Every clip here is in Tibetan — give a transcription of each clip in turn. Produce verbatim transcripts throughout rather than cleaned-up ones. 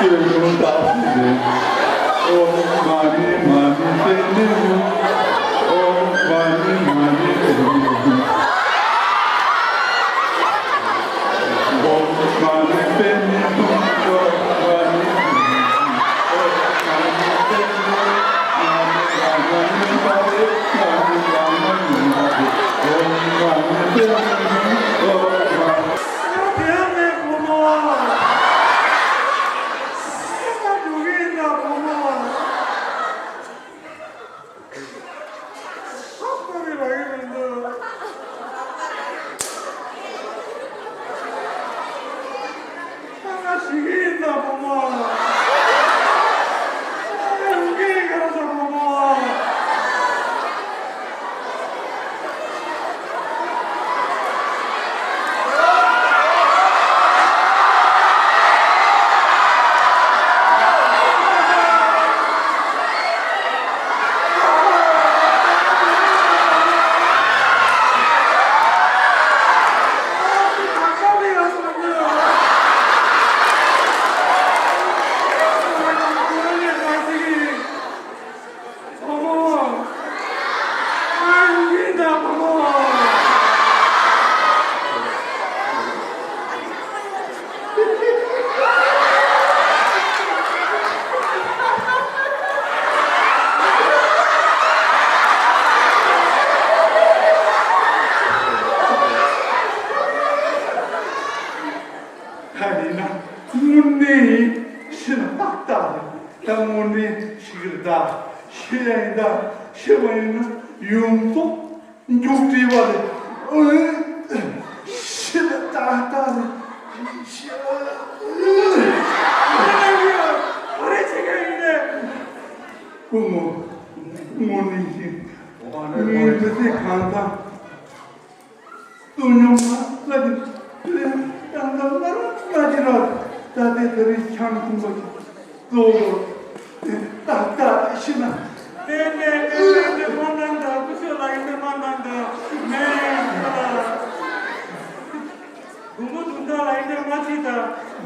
ད་ཡིན་ན་དངོས་གནས་ཡིན། ཤི་ན་ཏག་ཏག་རེད། ད་དངོས་གནས་ཤི་གི་རེད། ད་ཤི་ཡ་ཡིན། ད་ཤི་བ་ཡིན་ན་ཡོངས་རྫོགས་མཇུག་སྒྲིལ་བ་རེད། ཨོ། ཤི་ན་ཏག་ཏག་རེད། ཤི། ག་རེ་བྱེད་མཁན་ཡིན་ནས། སྐུ་ངོ་། དངོས་གནས་ཡིན། ངའི་མི་ཚེ་གང་ཚང་བསོད་སྙོམས་མ་ལ་གི་ལས་ཀྱང་ལ་ལ་ལ་གི་ར། ད་ལྟའི་ད་རེས་ཆང་འཐུང་བ་གི་གཙོ་བོ་ཏག་ཏག་ཤི་ན། མེད་མེད་མེད་མེད་མེད། མ་གནང་ད། སྐུ་ཞབས་ལགས་ཡིན་ན་མ་གནང་ད། མེད་ད། དགོང་མོ་དུང་ཐག་ལ་ཡིན་ན་མ་ཁྲིད་ད།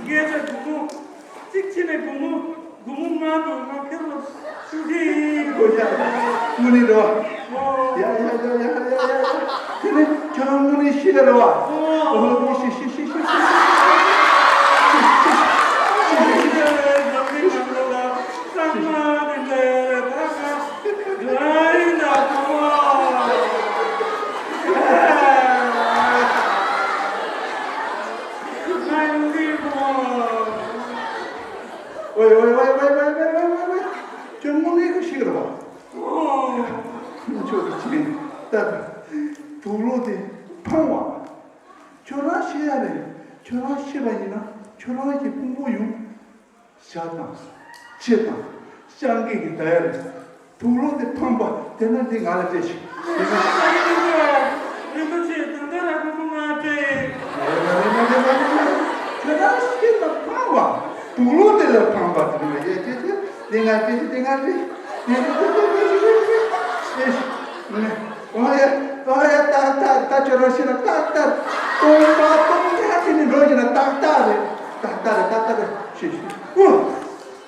ངས་ད་དགོང་མོ་གཅིག་ཕྱིན་ནས་དགོང་མོ། དགོང་མོ་ང་དང་ང་ཕེབས་ལ་ཤུགས་ཀྱིས་ཡིན། ཨོ་ཡ། དངོས་གནས་རེད་བ། ཨོ། ཡ་ཡ་ཡ། དེ་ནི་ཁྱོད་རང་དངོས་གནས་ཤི་ལ་རེད་བ། ཨོ། ཨོ། ཤི་ཤི་ཤི་ཤི། ཝེ་ཝེ། ཁྱོད་དངོས་གནས་ཀྱི་ཤི་གི་རེད་བ། ཨོ། ཁྱོད་ཀྱི་ཆི་ལིན་ད་དུག་ལོག་དེ་འཕངས་བ། ཁྱོད་རང་ཤི་ཡ་རེད། ཁྱོད་རང་ཤི་བ་ཡིན་ན་ཁྱོད་རང་གི་ཕུང་པོ་ཡོང་། ཤ་དང་། ཁྱི་དང་། སྤྱང་ཀི་གི་ད་ཡ་རེད། དུག་ལོག་དེ་འཕངས་པ་དེ་ན་འདི་ང་ལ་སྤྲད་ཤིག་རིན་པོ་ཆེ། ད་ལྟ་ར་ཁོ་མོ་ང་སྤྲད། ཁྱོད་རང་ཤི་ན་འཕངས་བ། དུག་ལོག་དེ་ལ་འཕངས་པ་དེ་ན་ཡ་ཅེ་ཅེ། དེ་ང་སྤྲད་ཤིག་དེ་ང་སྤྲད་ཤིག་དེ་ང་སྤྲད་ཤིག་ཨོ་ཡ། ཨོ་ཡ། ད་ད་ད་ཁྱོད་རང་ཤི་ན་ཏག་ཏག་སྟོང་པ་སྟོང་ཉག་དེ་ནི་འགྲོ་ཡིན་ན་ཏག་ཏག་རེད། ཏག་ཏག་རེད། ཏག་ཏག་རེད། ཤི་ཤི། ཨོ།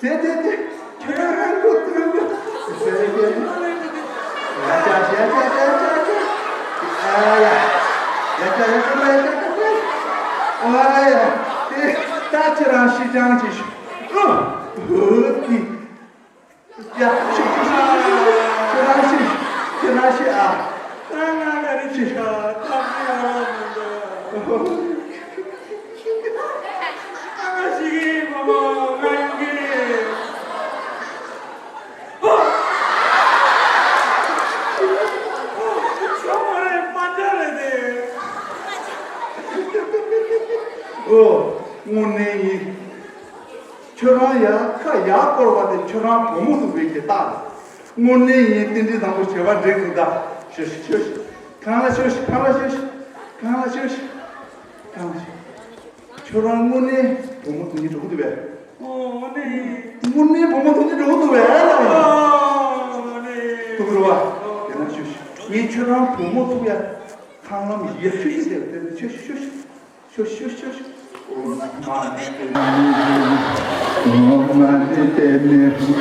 དེ་དེ་དེ། ཁྱོད་རང་གོ་ཐུབ་ཡོད། ཟེར་གྱི། ཡ་ཅ་ཡ་ཅ་ཡ་ཅ་ཅ་ཅ། ཨ་ཡ། ཡ་ཅ་ཡ་ཅ་ཡ་ཅ་ཅ་ཅ། ཨ་ཡ། དེ་ད་ཁྱོད་རང་ཤི་ཅང་ཅི་ཤི། ཨོ། ཧུ་ཏི། ཡ། ཤི་ཤི་ཤི་ཤི་ཤི། ཁྱོད་རང་ཤི། ཁྱོད་རང་ཤི་ཨ། ད་ང་ག་རེ་བྱེད་ཤི་ཤི། ད་ད་ང་རང་མི་འདུག་ཨ་ང་ཤི་གི་མ་མ་ང་ཡོང་གི། ཨོ། ཨོ། ཆོག་མ་རེད། དཔའ་རྒྱ་རེད་དེ། ཨོ། དངོས་གནས་ཡིན། ཁྱོད་རང་ཡ་ཁ་ཡར་བསྐོར་བ་དེ་ཁྱོད་རང་བུ་མོ་ཐུག་པའི་གི་རྟགས་རེད། དངོས་གནས་ཡིན། རྟེན་འབྲེལ་བཟང་པོ་བྱས་པ་འགྲིག་འདུག་ད་ཤོད་ཤིག་ཤོད་ཤིག་གང་ལ་ཤོད་ཤིག་གང་ལ་ཤོད་ཤིག་གང་ལ་ཤོད་ཤིག་གང་ལ་ཤོད། ཁྱོད་རང་དངོས་གནས་བུ་མོ་ཐུག་ནི་འགྲོ་གི་འདུག་པས། ཨོ་ཨོ་ནི། དངོས་གནས་བུ་མོ་ཐུག་ནི་འགྲོ་གི་འདུག་པས། ཨོ་ཨོ་ནི། ཐུག་གི་རེད་བ། ཨོ། དེ་ན་ཤོད་ཤིག་ངས་ཁྱོད་རང་བུ་མོ་ཐུག་ཡ་ཁང་ལམ་ཡར་ཤོད་ཤིག་ཟེར་བ་དེ་ནི་ཤོད་ཤིག་ཤོད་ཤིག་ཤོད་ཤོད་ཤོད་ཤོད། ཁོ་རང་ཚོས་ཀྱང་སྐུ་དབང་བཀྲ་ཤིས་བདེ་ལེགས།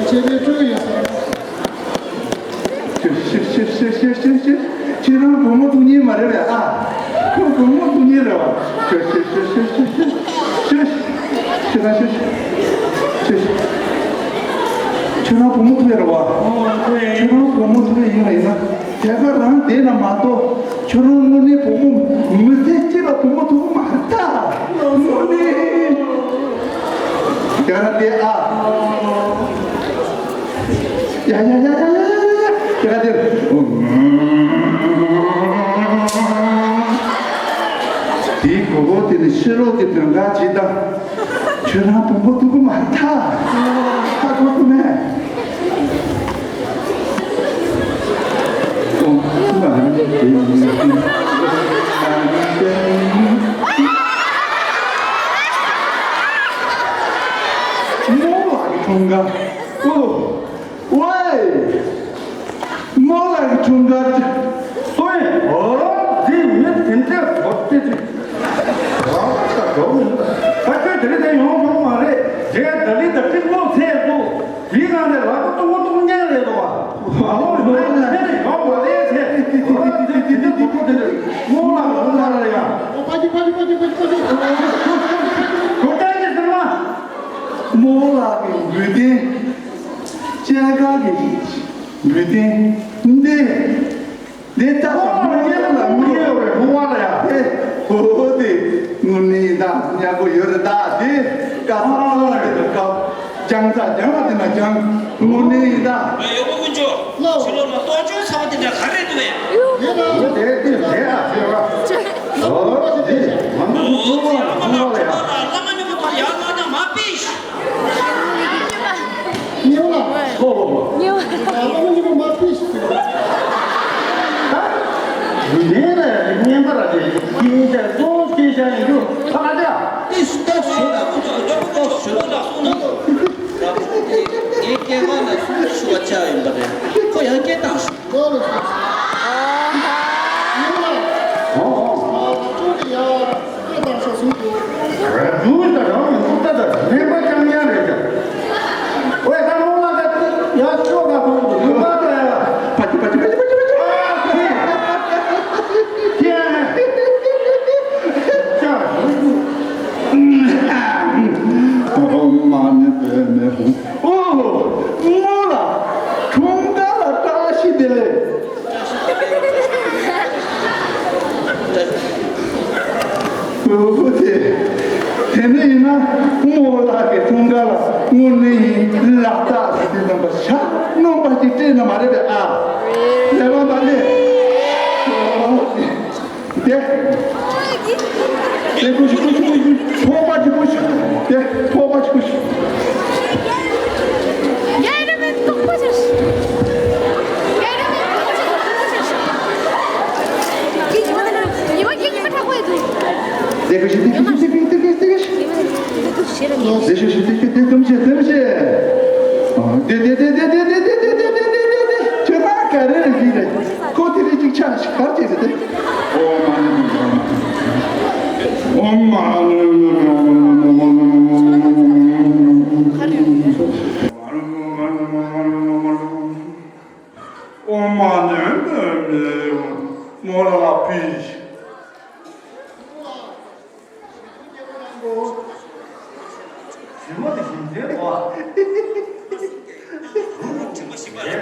ཁྱེད་ནས་སྤྲོད་ཡོད་ས། ཤི་ཤི་ཤི་ཤི་ཤི་ཤི། ཁྱེད་རང་བུ་མོ་ཐུག་མཁན་མ་རེད་པས་ཨ། ཁོ་བུ་མོ་ཐུག་མཁན་རེད་བ། ཤི་ཤི་ཤི་ཤི་ཤི། ཁྱེད་རང་ཤི་ཤི་ཤི། ཁྱེད་རང་བུ་མོ་ཐུག་ཡ་རེད་བ། ཁྱེད་རང་བུ་མོ་ཐུག་ཡ་ཡིན་པ་ཡིན་ན། དེ་ག་རང་བསྡད་ན་མ་གཏོགས་ཁྱོད་རང་དངོས་གནས་བུ་མོ་མི་ཚེ་གཅིག་ལ་བུ་མོ་ཐུག་མ་རེད་ད། དངོས་གནས། དེ་ག་རང་བསྡད་ཨ། ཡ་ཡ་ཡ་ཡ་ཡ་ཡ་ཡ། དེ་ག་དེར། དེའི་གོ་གོ་དེ་ནི་ཕྱི་ལོགས་ཀྱི་དོན་དག་ཇི་ལྟར། ཁྱོད་རང་བུ་མོ་ཐུག་གི་མ་ཐག་ཧ་གོ་གི་མེད། རྨོ་ལགས་ཀྱི་འཁྲུངས་སྐར། ཨོ། ཝེ། རྨོ་ལགས་ཀྱི་འཁྲུངས་སྐར། ཨོ་ཡེ། ཨོ། འདི་མི་དེ་འདྲ་བོ་དེ་དེ། རང་ལ་འགྲོ་མི་འདུག་ད་ཁྱོད་དེ་རིང་དེ་ཡོང་ཐུབ་མ་རེད། རྗེས་ད་ལི་ད་ཏིག་ལོ་ཚད་འདུག་དེའི་ནང་ནས་ལག་པ་སྟོང་པ་སྟོང་རྐྱང་རེད་འདུག་བ། ཨ་ལོ་ཡོད་ན་ཁྱེད་ནས་ཡོང་བ་རེད་ཚེ། ཨོ་དེ་དེ་དེ་དེ་དེ་དེ་རྨོ་ལགས་ལ་ལ་ལ་ཡ། ཨོ་ཕ་གི་ཕ་གི་ཕ་གི་ཕ་གི་ཕ་གི། ཨོ་ཨོ་ཨོ་ཨོ། རྨོ་ལགས་ཀྱི་འགུལ་རྟེན། སྐྱེས་སྐར་གྱི་འགུལ་རྟེན་འདི། འདི་ལྟ་བུ་མོ་ལ་མི་ཡོད་པའི་བུ་བ་ལ་ཡ། ཨེ། ཧོ་ཧོ་དེ་དངོས་གནས་ཡིན་ད་ཉག་པོ་ཡོད་རེད་ད་དེ། དཀའ་ས་ཐོག་ལ་དེ་དཀའ། སྦྱང་ས་སྦྱང་བ་དེ་ན་སྦྱང་། དངོས་གནས་ཡིན་ད། ཨ་ཡོད་པ་དཀོན་མཆོག་ཕྱི་ལོགས་ལ་གཏོ་བཅོས་ཚ་བ་དེ་འདྲ་ག་རེ་འདུག་ཨེ། དེ་དེ་དེ་ཨ་ཟེར་བ། ཨོ་དེ་ང་ཚོ་ཚོ་བ་ལ་ཚོ་བ་ལ་ཡ། བླ་མ་མཉམ་པོ་དང་ཡར་ལངས་ན་མ་པིས། ཉེ་བ་ལ། ཨོ་ཨོ་ཨོ། ཉེ་བ་ལ། ཨ་ལ་མ་ཉེ་བ་མ་ཕིས། ད་ཉེ་ལ་ཉེ་བ་ལ་དེ་སྐྱེ་ཤ་གཙོ་བོ་སྐྱེ་ཤ་ཡིན་རྒྱུ་ཕ་ག་ད། ཏིས་ཏོག་ཞུ་ལ་ཏོག་ཞུ་ལ་སོང་ན། ངའི་སྐྱེ་བ་ལ་སུ་ཞུ་བ་ཆ་ཡིན་པ་རེད། ཁོ་ཡང་སྐྱེ་སྟངས་ཤིག་ཨོ་ཨོ། ར་ཇུ་ད་རང་གི་ཐུགས་ད་ད་ལེགས་པ་ཅང་ཡང་རེད་ཀྱང་། ཝེ་ད་མོ་ལ་ད་ཡ་ཤོ་ག་ཁོང་དུ་ཡོད་པ་ད་ཡ། ཕ་ཅི་ཕ་ཅི་ཕ་ཅི་ཕ་ཅི་ཕ་ཅི། ཨ་ཁེ་ཁེ་ཁེ་ཁེ། ཨོ་མ་ནི་པེ་མེ་ཧུ། ཨོ། རྨོ་ལགས། འཁྲུངས་སྐར་ལ་བཀྲ་ཤིས་བདེ་ལེགས། ཨོ་དེ། དེ་ནས་ཡིན་ན་རྨོ་ལགས་ཀྱི་འཁྲུངས་སྐར་ལ་དངོས་གནས་ཡིན་ལག་རྟགས་ཟེར་དུས་ཙམ་པ་ཤ་རྣམ་པ་ཅིག་སྤྲད་ན་མ་རེད་པས་ཨ། ལས་པ་མ་ལས། ཨོ་དེ། དེ། དེ་ཀུ་ཤུ་ཀུ་ཤུ་ཀུ་ཤུ། ཕོག་པ་ཅིག་ཀུ་ཤུ། དེ་ཕོག་པ་ཅིག་ཀུ་ཤུ། དེ་ཀུ་ཤུ་དེ་ཀུ་ཤུ་དེ་ཀུ་ཤུ་དེ་ཀུ་ཤུ། དེ་ཤུ་ཤུ་དེ་ཀུ་དེ་ཀུ་ཤུ་དེ་ཀུ་ཤུ། དེ་དེ་དེ་དེ་དེ་དེ་དེ་དེ་དེ་དེ་དེ་དེ་དེ་དེ་ཁྱོད་རང་ག་རེ་རེད་ཟེར་རེད། ཁོ་དེ་རེད་ཅིག་ཆ་ཞིག་གར་བྱེད་ཟེར་ཏེ། ཨོ་མ་ནི་ཨོ་མ་ནི། ཨོ་མ་ནི་མོ་ལ་ལ་ཕི། ཞི་མོ་དེ་ཞིམ་ཟས་བ། ཁྲིམས་པ་ཞིག་པ་རེད།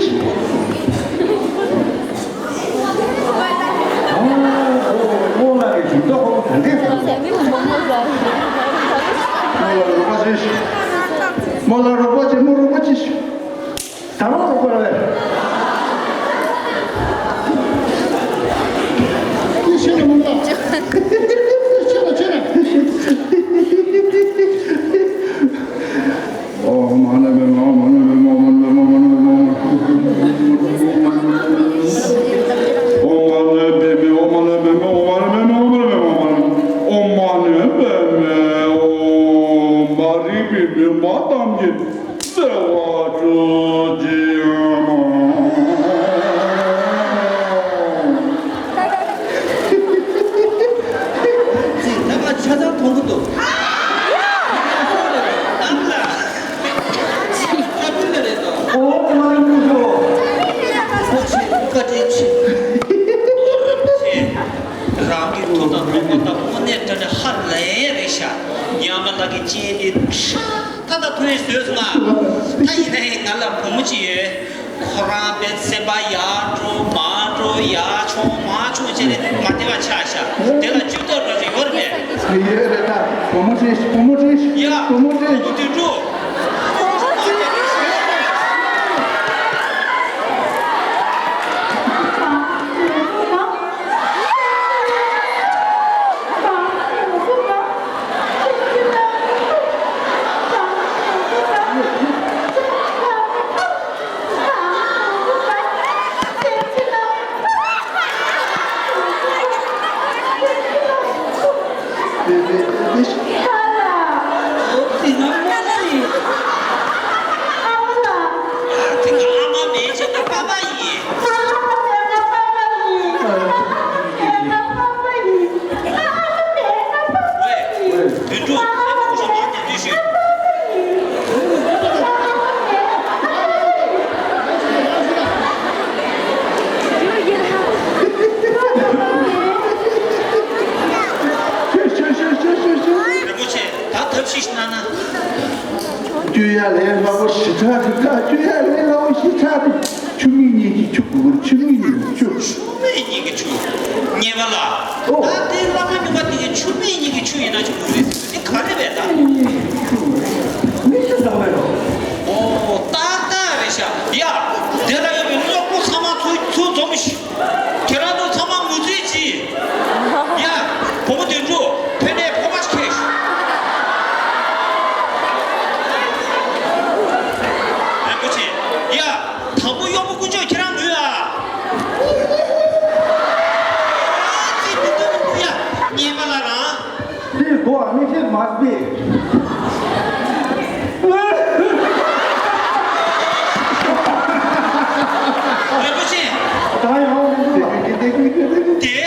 ཆེ། ཨོ་ལགས་ཀྱི་ཇུས་གཏོགས་ཁོ་ག་འདྲས་ཟེར། མོ་ལ་རོགས་པ་བྱེད། མོ་ལ་རོགས་པ་བྱེད། མོ་རོགས་པ་བྱེད། ད་རུང་རོགས་པ་རེད། ཁྱེད་ཤེས་ཀྱི་མི་འདུག་ཁྱེད་ལ་ཁྱེད་ལ། ཨོཾ་མ་ཎི་པདྨེ། ཨོཾ་མ་ཎི་པདྨེ། ཨོཾ་མ་ཎི་པདྨེ། ཨོཾ་མ་ཎི་པདྨེ། ཨོཾ་མ་ཎི་པདྨེ། ཨོཾ་མ་ཎི་པདྨེ། ཨོཾ་མ་ཎི་པདྨེ། ཨོཾ་མ་ཎི་པདྨེ། ཨོཾ་མ་ཎི་པདྨེ། ཨོཾ་མ་ཎི་པདྨེ། ཨོཾ་མ་རིག་པའི་མུན་པ་ཐམས་ཅད་སེལ་བར་ཤོག་ཅིག་ཨ་མ། ཅིག་ད་ང་ཆ་ཚང་མཐོང་གི་འདུག་ཨ་ལ། ཨ་ལ་རེད་དོ། ཨོ་ང་ཡོད། ཨོ་ཆེ་བཀའ་དྲིན་ཆེ། རང་གི་ཐུགས་དང་ཐུགས་ཁུར་དང་དངོས་གནས་དྲང་གནས་ཧ་ལས་རེད་ཤག་ཡ་མ་ལགས་ཀྱི་སྤྱན་འདི་ཧྲ་ད་ད་ཐུགས་ཡིད་བཟོས་སོང་ང་། ད་ཡིན་ན་ཡང་ང་ལ་བུ་མོ་གཅིག་ཡོད། ཁོ་རང་པའི་སེམས་པ་ཡར་འགྲོ་མར་འགྲོ་ཡར་མཆོང་མར་མཆོང་བྱས་ནས་མ་བདེ་བ་ཆགས་ཤག་དེ་ལ་ཇུས་གཏོགས་འགྲོ་ཞིག་ཡོད་རེད་པས། ཡོད་རེད་ད། བུ་མོ་ཁྲིད། བུ་མོ་ཁྲིད། ཡ། བུ་མོ་ཁྲིད། བུ་མོ་དུད་འགྲོ། རིན་པོ་ཆེ། ད་ཐབས་ཤེས་གནང་ན། སྐྱོ་ཡ་ལས་སླ་བོ་ཞེ་དྲག་འདུག་ད་སྐྱོ་ཡ་ལས་སླ་བོ་ཞེ་དྲག་འདུག་ཆུ་མིག་གཉིས་ཀྱི་ཆུ་གུ་གུར། ཆུ་མིག་གཉིས་ཀྱི་ཆུ། ཆུ་མིག་གཉིས་ཀྱི་ཆུ། ཉེས་པ་ལ། ཨོ། ད་དེ་བླ་མ་སྨྱོན་པ་དེ་གི་ཆུ་མིག་གཉིས་ཀྱི་ཆུ་ཡིན་ན་ཆུ་གུ་རེད་ཟེར་དུས་དེ་ག་རེ་རེད་ད། མིག་ཆུ་འདྲ་བོ་རེད། ཨོ་ཏག་ཏག་རེད་ཤག་ཡ། དེ་ལ་ཡོད་པའི་གློག་བུ་ཚང་མ་ཚུར་ཚུར་འཛོམས་ཤིག་ཁྱེད་རང་ཚོ་ཚང་མ་ངུ་རྩིས་གྱིས། ཡ། བུ་མོ་དོན་གྲུབ་ཕེ་ནས་ཕོར་པ་ཁྱེར། རིན་པོ་ཆེ། ཡ། དང་པོ་གཡོག་པོ་དཀོན་མཆོག་ཁྱེད་རང་ངུས་ཨ། ཨ་ཙི་མི་འདུག་མི་འདུག་ཡ། ཉེས་པ་ལ་རང་། This boy, make it must be. རིན་པོ་ཆེ། ད་ཡང་། དེ།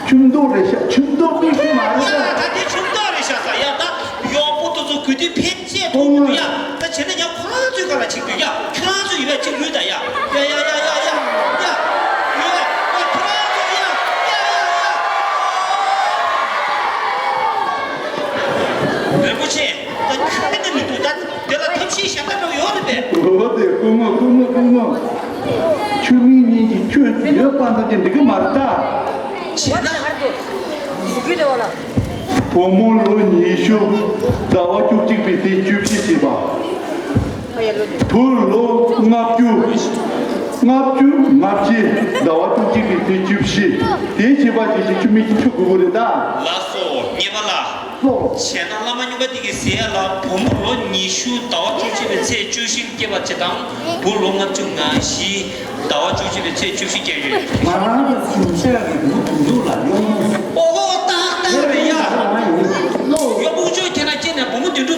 ཁྱིམ་ཐོག་རེད་ཤག་ཁྱིམ་ཐོག་མིག་ཤེས་མ་རེད་ཤག་ད་དེ་ཁྱིམ་ཐོག་རེད་ཤག་ས་ཡ། ད་གཡོག་པོ་དེ་ཚོ་གུས་དུས་ཕན་ཆད་ཐོག་མི་འདུག་ཡ། ད་བྱས་ན་ཡང་ཁོ་རང་ཚོའི་སྒང་ལ་ཅིག་འདུག་ཡ། ཁྱོད་རང་ཚོ་ཡོད་པས་ཅིག་ལུས་ད་ཡ། ཡ་ཡ་ཡ་ཡ་ཡ་ཡ། ཡོད་པས་ཁྱོད་རང་ཚོ་ཡ། ཡ་ཡ་ཡ་ཡ། རིན་པོ་ཆེ། ད་ཁྱོད་ནི་མི་འདུག་ད་དེ་ལ་ཐབས་ཤེས་གཞན་དག་འགྲོ་ཡོད་རེད་པས། འོ་དེ་སྐུ་ངོ་སྐུ་ངོ་སྐུ་ངོ། ཆུ་མིག་གཉིས་ཀྱི་ཆུ་ཡོད་པ་འདྲ་ཅིག་འགྲིག་གི་མ་རེད་ད། བྱས་ན། བུ་མོ་ལོ་ཉི་ཤུ་ཟླ་བ་བཅུ་གཅིག་པའི་ཚེས་བཅུ་བཞི་བྱས་པ། བུ་ལོ་ལྔ་བཅུ། ལྔ་བཅུ་ང་བཞི་ཟླ་བ་བཅུ་གཅིག་པའི་ཚེས་བཅུ་བཞི། དེ་བྱས་པ་ཞིག་ཞིག་ཆུ་མིག་གི་ཆུ་གུ་གུ་རེད་ད། ལགས་སོ་ཉེས་པ་ལ། ལོ། བྱས་ན་བླ་མ་སྨྱོན་པ་འདི་གིས་ཟེར་ཡ་ལ་བུ་མོ་ལོ་ཉི་ཤུ་ཟླ་བ་བཅུ་གཅིག་པའི་ཚེས་བཅུ་བཞི་སྐྱེས་པ་ཅིག་དང་བུ་ལོ་ལྔ་བཅུ་ང་བཞི་ཟླ་བ་བཅུ་གཅིག་པའི་ཚེས་བཅུ་བཞི་སྐྱེས་ཡོད། ང་རང་གི་སེམས་ཤར་གྱི་བུ་མོ་དོན་གྲུབ་ལ་གཡོག་མོ། ཨོ་ཧོ་ཏག་ཏག་རེད་ཡ། ང་རང་ཡིན། གཡོག་མོ་ཁྱོད་ཁྱེད་རང་སྐྱེས་ནས་བུ་མོ་དོན་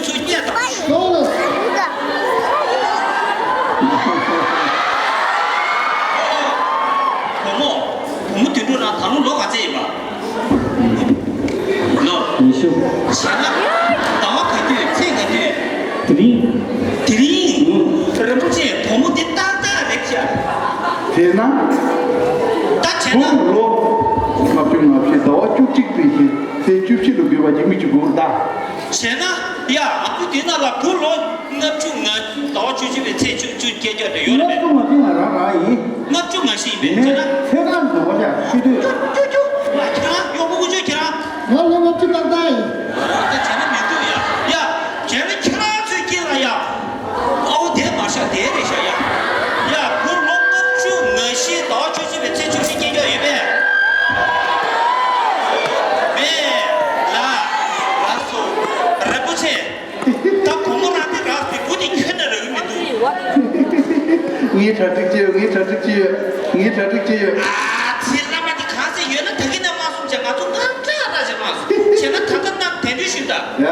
ཟླ་བ་བཅུ་གཅིག་པའི་ཚེས་བཅུ་བཅུ་སྐྱེས་རྒྱུ་དེ་ཡོད་རེད་པས། ལྔ་བཅུ་ང་བཞི་ཡིན་པས་ཁྱེད་རང་། ལྔ་བཅུ་ང་བཞི་ཡིན་པས་ཁྱེད་རང་། ཁྱོད་ཁ་འགྲོ་བ་ཡ་ཤི་དུས། ཁྱོད་ཁྱོད་ཁྱོད་ང་ཁྱེད་རང་གཡོག་པོ་དཀོན་མཆོག་ཁྱེད་རང་། ང་ལོ་ལྔ་བཅུ་ཏག་ཏག་ཡིན། ད་བྱས་ན་མི་འདུག་ཡ། ཡ། བྱས་ན་ཁྱེད་རང་ཚོའི་སྐྱེས་ལ་ཡ། ཨའོ་དེ་མ་ཤ་དེ་རེད་ཤ་ཡ། ཡ། བུ་ལོ་ལྔ་བཅུ་ང་བཞི་ཟླ་བ་བཅུ་གཅིག་པའི་ཚེས་བཅུ་བཞི་སྐྱེས་རྒྱུ་ཡོད་པས། མེད། ལ། ལགས་སོ། རིན་པོ་ཆེ། ད་བུ་མོ་རང་དེ་རག་སྟེ་བུ་དེ་ཁྱོན་ནས་རག་གི་མི་འདུག་ངའི་གྲ་སྒྲིག་ཅི་ཡོད། ངའི་གྲ་སྒྲིག་ཅི་ཡོད། ངའི་གྲ་སྒྲིག་ཅི་ཡོད། ཨ་ཙི། བླ་མ་དེ་གང་ཟེ་ཡོད་ན་ད་གིན་ནས་མ་གསུངས་བྱས། ང་ཚོ་ང་འདྲ་འདྲ་བྱས་མ་གསུངས་བྱས་ན་ད་ལྟ་ནམ་གདན་འདྲེན་ཞུས་ད། ཡ།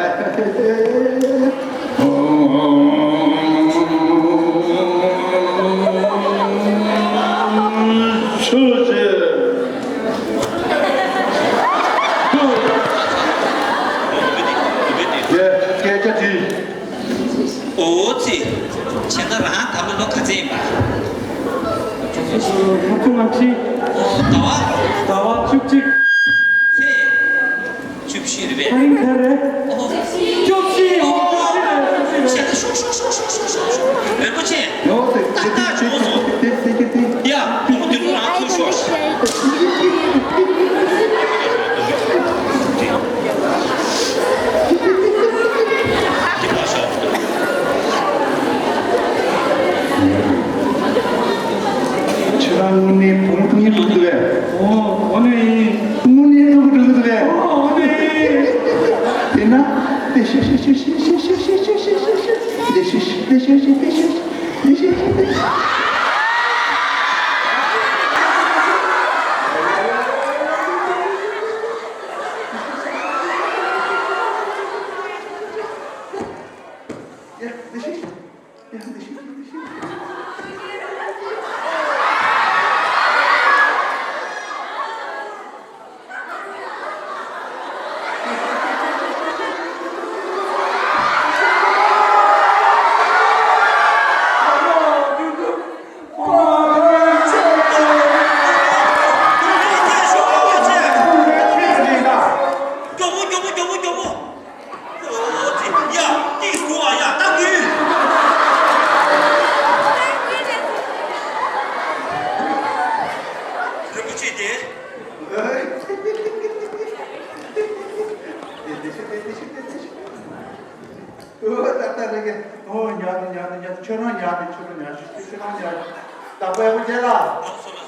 ཆོས་ཆེ། ཡ། སྐད་ཆ་དྲིས། ཨོ་ཙི། ཁྱེད་ད་རང་ད་ལོ་ལོ་ག་ཚོད་ཡིན་པ། ལྔ་བཅུ་ང་བཞི། ཟླ་བ། ཟླ་བ་བཅུ་གཅིག་ཚེས་བཅུ་བཞི་རེད་པས། ཨ་རིང་ག་རེ། ཨོ། བཅུ་བཞི། ཨོ། བཅུ་བཞི་རེད། བཅུ་བཞི་རེད། ཁྱེད་ད་ཤོག་ཤོག་ཤོག་ཤོག་ཤོག་ཤོག་ཤོག་ཤོག་རིན་པོ་ཆེ། ཡོ་ཙི། ཏག་ཏག་བྱུང་སོང་། ཡ། བུ་མོ་དེ་ཚོ་རང་ཚུར་ཤོག་ཁྱེད་རང་དངོས་གནས་བུ་མོ་ཐུག་ཉིན་ཐུག་འདུག་གས། ཨོ། དངོས་གནས་ཡིན། དངོས་གནས་ཐུག་འགྲོ་གི་འདུག་གས། ཨོ། དངོས་གནས་ཡིན། དེ་ན། དེ་ཤི་ཤི་ཤི། མགྱོགས་པོ། མགྱོགས་པོ། མགྱོགས་པོ། མགྱོགས་པོ། ཨོ་ཙི། ཡ། ཏིག་གུ་ཨ། ཡ། ཏག་གུ། རིན་པོ་ཆེ་དེ། ཨོ། ད་ད་རེ་གེ། ཨོ། ཉལ་ཏེ་ཉལ་ཏེ་ཉལ་ཏེ། ཁྱོད་རང་ཉལ་ཏེ། ཁྱོད་རང་ཉལ་ཏེ། ཁྱོད་རང་ཉལ་ཏེ། ད་པའི་བུ་རྒྱལ་ལ།